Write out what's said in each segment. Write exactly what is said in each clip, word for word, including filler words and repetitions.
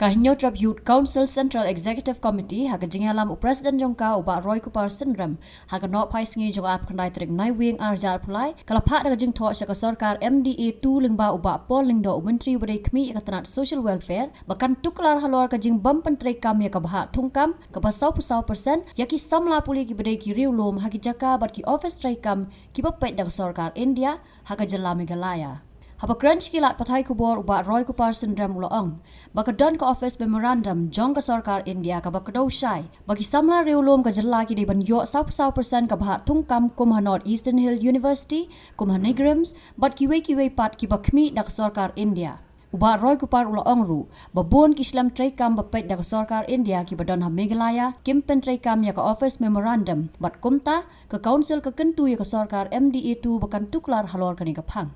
Ka Hynñiewtrep Youth Council Central Executive Committee, ha ka jingïalam u President jong ka, u Bah Roy Kupar Synrem, ha ka nohphai sngi jong ka arphew khyndai tarik Naiwieng arhajar arphew lai, ka la phah da ka jingthoh sha ka sorkar M D A two lyngba u Bah Paul Lyngdoh, u Myntri uba dei khmih ïa ka tnat Social Welfare, ba kan tuklar halor ka jingbym pyntreikam ïa ka bhah thungkam kaba sawphew saw percent ïa ki samla pule kiba dei ki riewlum ha ki jaka bad ki office treikam kiba peit da ka sorkar India ha ka jylla Meghalaya. Haba kren sha ki lad pathai khubor, u Bah Roy Kupar Synrem u la ong ba ka don ka office memorandum jong ka sorkar India kaba kdew shai ba ki samla riewlum ka jylla ki dei ban ïoh sawphew saw percent ka bhah thungkam kum ha North Eastern Hill University, kum ha NEIGRIHMS bad kiwei kiwei pat kiba khmih da ka sorkar India. U Bah Roy Kupar u la ong ruh ba bun ki shlem treikam ba peit da ka sorkar India kiba don ha Meghalaya kim pyntreikam ïa ka office memorandum, bad kumta ka council ka kyntu ïa ka sorkar M D A two ba kan tuklar halor kane ka phang.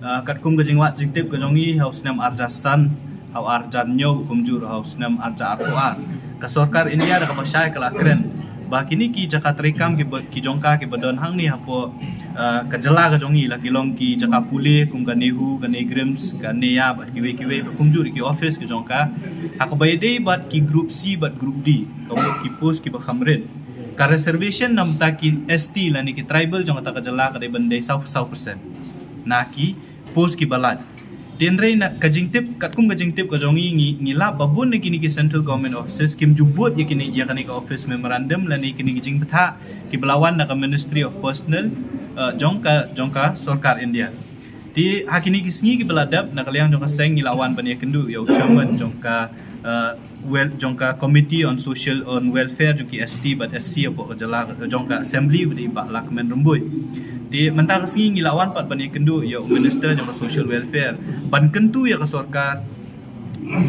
Ah, katkum ka jingwad jingtip ka jong ngi, ha u snem arhajar san, ha u arhajar hynñiew, kumjuh ha u snem arhajar arphew ar, ka sorkar India da kaba shai ka la kren ba kine ki jaka treikam kiba, ki jong ka kiba don hangne hapoh, ah, ka jylla ka jong ngi, la ki long ki jaka pule kum ka NEHU, ka NEIGRIHMS, ka NEIYA bad kiwei kiwei, kumjuh ki office ki jong ka, ha kaba ïadei bad ki group C bad group D, ka mut ki post kiba kham rit, ka reservation na bynta ki S T lane ki tribal jong kata ka jylla ka dei ban dei sawphew saw percent na ki post kiba lait. Hynrei na ka jingtip, katkum ka jingtip ka jong ngi, ngi, ngi lap ba bun na kine ki central government offices kim ju bud ïa kine, ïa kane ka office memorandum lane kine ki jingbthah kiba la wan na ka Ministry of Personnel, eh, jong ka, jong ka sorkar India. Te ha kine ki sngi kiba la dep, na ka liang jong ka seng ngi la wan ban ïakynduh ïa u chairman jong ka, eh, wel-, jong ka Committee on Social, on Welfare jong ki S T bad S C hapoh ka jylla, jong ka Assembly, uba dei Bah Lahkmen Rymbui. Te mynta ka sngi ngi la wan pat ban ïakynduh ïa u Minister jong ka Social Welfare ban kyntu ïa ka sorkar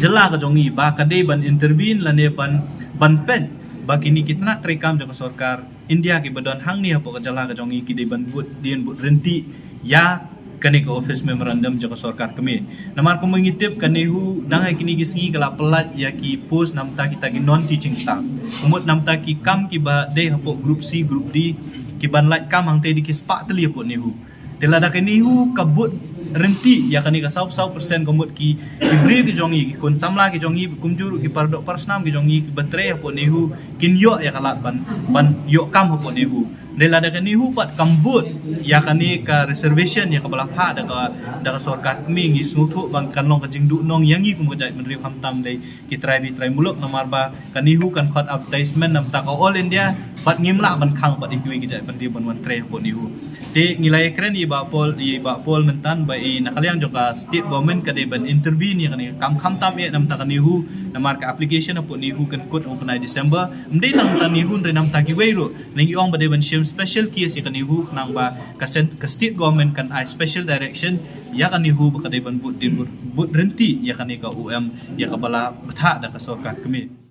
jylla ka jong ngi ba ka dei ban intervene lane ban, ban peit ba kine ki tnat treikam jong ka sorkar India kiba don hangne hapoh ka jylla ka jong ngi ki dei ban bud dien bud ryntih ïa kane ka office memorandum jong ka sorkar kmie. Namar kumba ngi tip, ka NEHU dang ha kine ki sngi ka la pyllait ïa ki post na bynta kita ki non teaching staff, ka mut na bynta ki kam kiba dei hapoh group C, group D, kiban lait kam hangtei da ki spah tylli hapoh NEHU. Te lada ka NEHU ka bud ryntih ïa kane ka sawphew saw percent, ka mut ki, ki briew ki jong ngi, ki khun samla ki jong ngi, kumjuh ruh ki paradoh parasnam ki jong ngi kiba trei hapoh NEHU kin ïoh ïa ka lad ban, ban ïoh kam hapoh NEHU. Hynrei lada ka NEHU pat kam bud ïa kane ka reservation ïa kaba la phah da ka, da ka sorkar kmie, ngi sngewthuh ba kan long ka jingduhnong ïa ngi kum ka jaitbynriew, khamtam dei ki trai ri trai muluk, namar ba ka NEHU kan khot advertisement na bynta ka All India bad ngim lah ban khang pat ïa kiwei ki jaitbynriew ban wan trei hapoh NEHU. Te ngi la ïakren ïa i Bah Paul, ïa i Bah Paul mynta ba i na ka liang jong ka state government ka dei ban intervene ïa kane ka kam, khamtam eh na bynta ka NEHU, namar ka application hapoh NEHU kan kut ha u bnai December. Ym dei tang na bynta NEHU, hynrei na bynta kiwei ruh. Ngi ong ba dei ban shim special case ïa ka NEHU khnang ba ka sen-, ka state government kan ai special direction ïa ka NEHU ba ka dei ban bud dien bud, bud ryntih ïa kane ka O M ïa kaba la bthah da ka sorkar kmie.